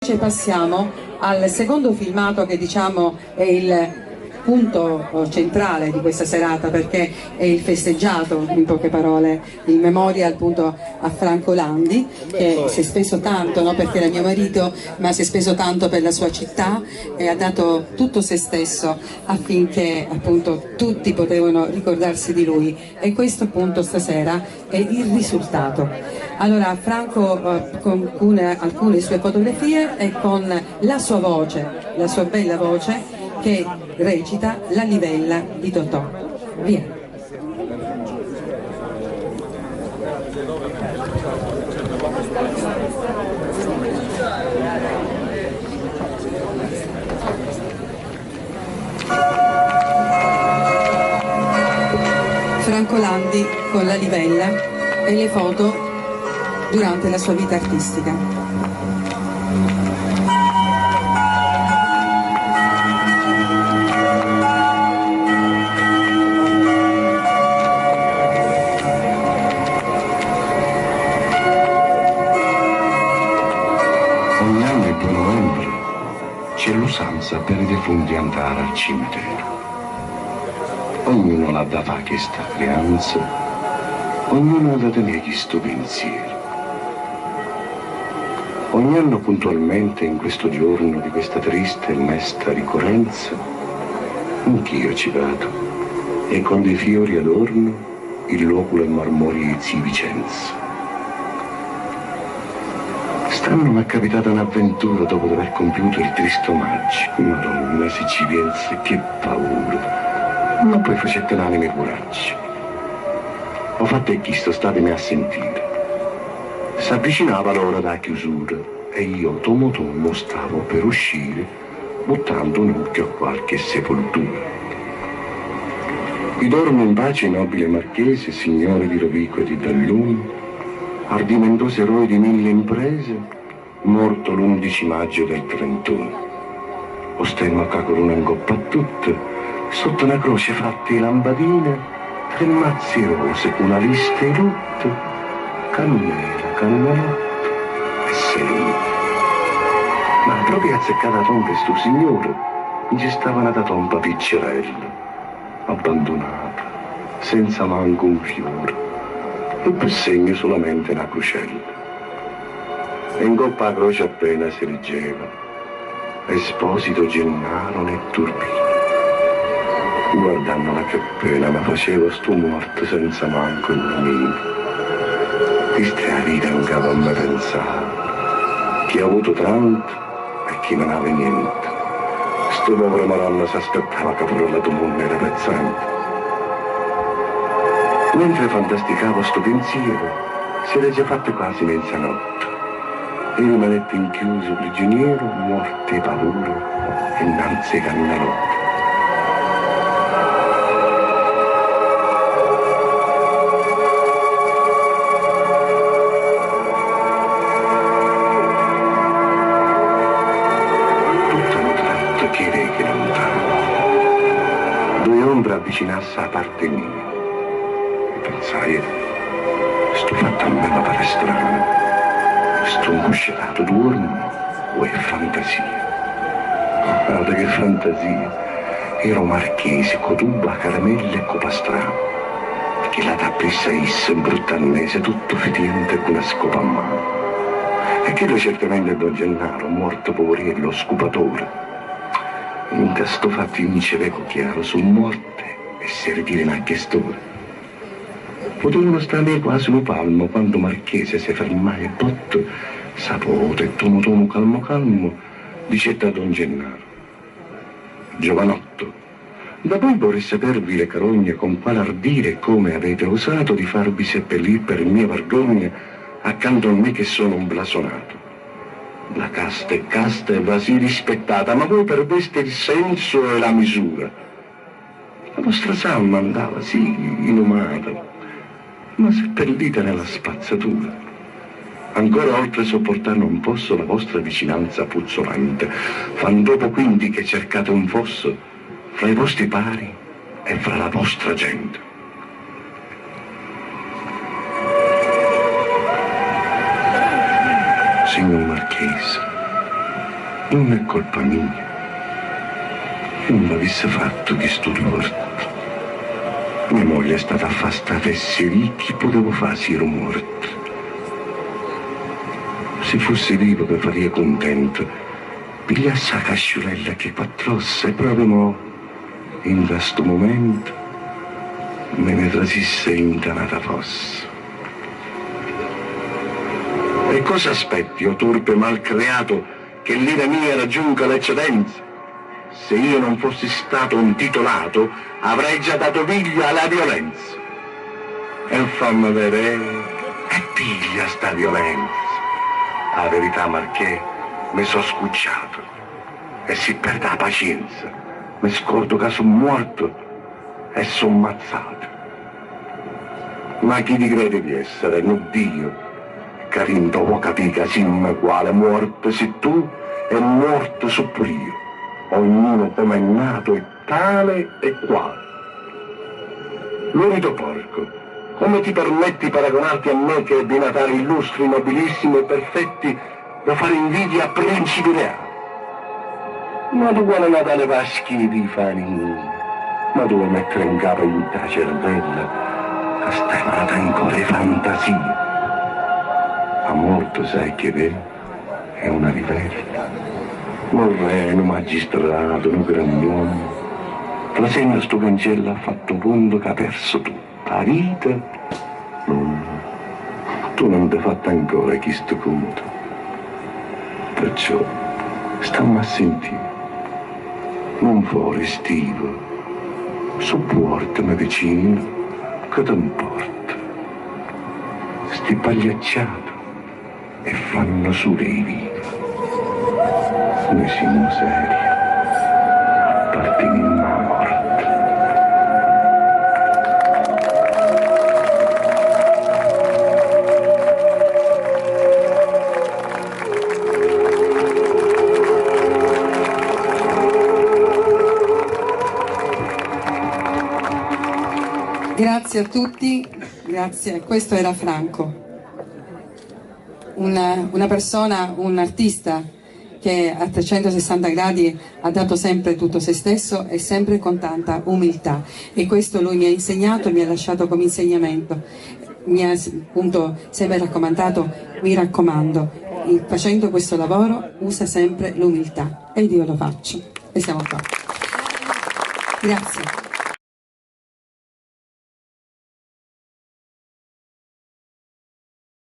Passiamo al secondo filmato che diciamo è il punto centrale di questa serata, perché è il festeggiato, in poche parole, il memorial appunto a Franco Landi, che si è speso tanto, no, perché era mio marito, ma si è speso tanto per la sua città e ha dato tutto se stesso affinché appunto tutti potevano ricordarsi di lui, e questo appunto stasera è il risultato. Allora Franco con alcune sue fotografie e con la sua voce, la sua bella voce, che recita La livella di Totò. Via. Franco Landi con la livella e le foto durante la sua vita artistica. Ogni anno il 2 novembre c'è l'usanza per i defunti andare al cimitero. Ognuno l'ha da fare questa creanza, ognuno ha da tenere questo pensiero. Ogni anno puntualmente in questo giorno di questa triste e mesta ricorrenza, anch'io ci vado e con dei fiori adorno il loculo e marmori zi Vicenza. Stanno mi è capitata un'avventura dopo aver compiuto il tristo omaggio. Madonna, se ci pensi, che paura. Ma poi facette l'anima e coraggio. Ho fatto e chi sto statemi a sentire. S'avvicinava l'ora da chiusura e io tomo tomo stavo per uscire buttando un occhio a qualche sepoltura. Vi dormo in pace, nobile marchese, signore di Rovico e di Dallun, ardimentoso eroe di mille imprese, morto l'11 maggio del 31. Ostemmo ca corona in coppa a tutte, sotto una croce fatta di lampadine, tre mazzi rose con una lista di lutto, cannella, cannelotto e selino. Ma proprio azzeccata la tomba di sto signore, non ci stava una tomba piccerella, abbandonata, senza manco un fiore, e per segno solamente una crocella. E in coppa la croce appena si reggeva, Esposito Gennaro né Turbino. Guardandola che pena mi faceva sto morto senza manco il nome. Questa è la vita in capo a me pensare, chi ha avuto tanto e chi non aveva niente. Sto povero maranno si aspettava che pure la tua mondo era pezzente. Mentre fantasticavo sto pensiero, si era già fatta quasi mezzanotte e rimanette inchiuso prigioniero, morte e paura, innanzi ai cannalotti. Tutto un tratto che che lontano, due ombre avvicinasse a parte mia. E pensai, sto fatto a me mi pare strano, sto incuscetato, dormo o è fantasia? Guarda che fantasia! Ero marchese, cotuba, caramelle e copastrano, che la tappessa isse brutta annese, tutto fetiente con una scopa a mano. E quello certamente è Don Gennaro, morto poveriello, scupatore. In questo fatto io mi ci veco chiaro su morte e si ritira a quest'ora. Potevano stare quasi un palmo quando Marchese si fermai e botto, sapote e tomo tomo calmo calmo, dicette a Don Gennaro: giovanotto, da voi vorrei sapervi le carogne con quale ardire e come avete osato di farvi seppellire per mia vergogna accanto a me che sono un blasonato. La casta è casta e va sì rispettata, ma voi perdeste il senso e la misura. La vostra salma andava sì inumata, ma seppellita nella spazzatura. Ancora oltre sopportare non posso la vostra vicinanza puzzolente. Fan dopo quindi che cercate un fosso fra i vostri pari e fra la vostra gente. Signor Marchese, Nun è colpa mia. Io nun l'avesse fatto chistu tuorto. Mia moglie è stata a fa' sta fesseria, che putevo fa' si ero muorto? Si fosse vivo ve farria cuntento, pigliasse 'a casciulella ch' 'e quattr'ossa e proprio mo, dint' a stu mumento, me ne trasisse 'int' a n'ata fossa. E cosa aspetti, o turpe malcreato, che l'ira mia raggiunga l'eccedenza? Se io non fossi stato un titolato, avrei già dato via alla violenza. E famme vedè, e piglia sta violenza. 'A verità, Marchè, me so' scucciato. E si perdo 'a pacienza, me scordo ca so' muorto e so' mazzato. Ma chi ti crede di essere, nu Dio? Ca dinto 'o vuò capì ca simmo eguale, muorto si tu e muorto so' pur'io, ognuno comme è nato è tale e quale. Lurido porco, come ti permetti paragonarti a me che ebbi natali illustri, nobilissimi e perfetti da fare invidia a principi reali? Ma tu quale Natale Pasca e Epifania? Ma tu vuoi mettere 'ncapa 'int' 'a cervella ca stai malata ancora 'e fantasia? A morte sai che d'è? È una rivella. Nu re, nu magistrato, nu grand'uomo, trasenno stu canciello ha fatto 'o punto c'ha perso tutto, 'a vita? Nun. Tu nun t'hê fatto ancora chistu cunto. Perciò stamme a sentì. Nun fa 'o restivo, suppuorteme vicino, che te 'mporta? Sti pagliacciate 'e ffanno sulo 'e vive. Nuje simmo serie, appartenimmo 'a morte. Grazie a tutti, grazie. Questo era Franco, una, una persona, un artista che a 360 gradi ha dato sempre tutto se stesso e sempre con tanta umiltà e questo lui mi ha insegnato e mi ha lasciato come insegnamento. Mi ha appunto sempre raccomandato, mi raccomando, facendo questo lavoro usa sempre l'umiltà ed io lo faccio e siamo qua. Grazie.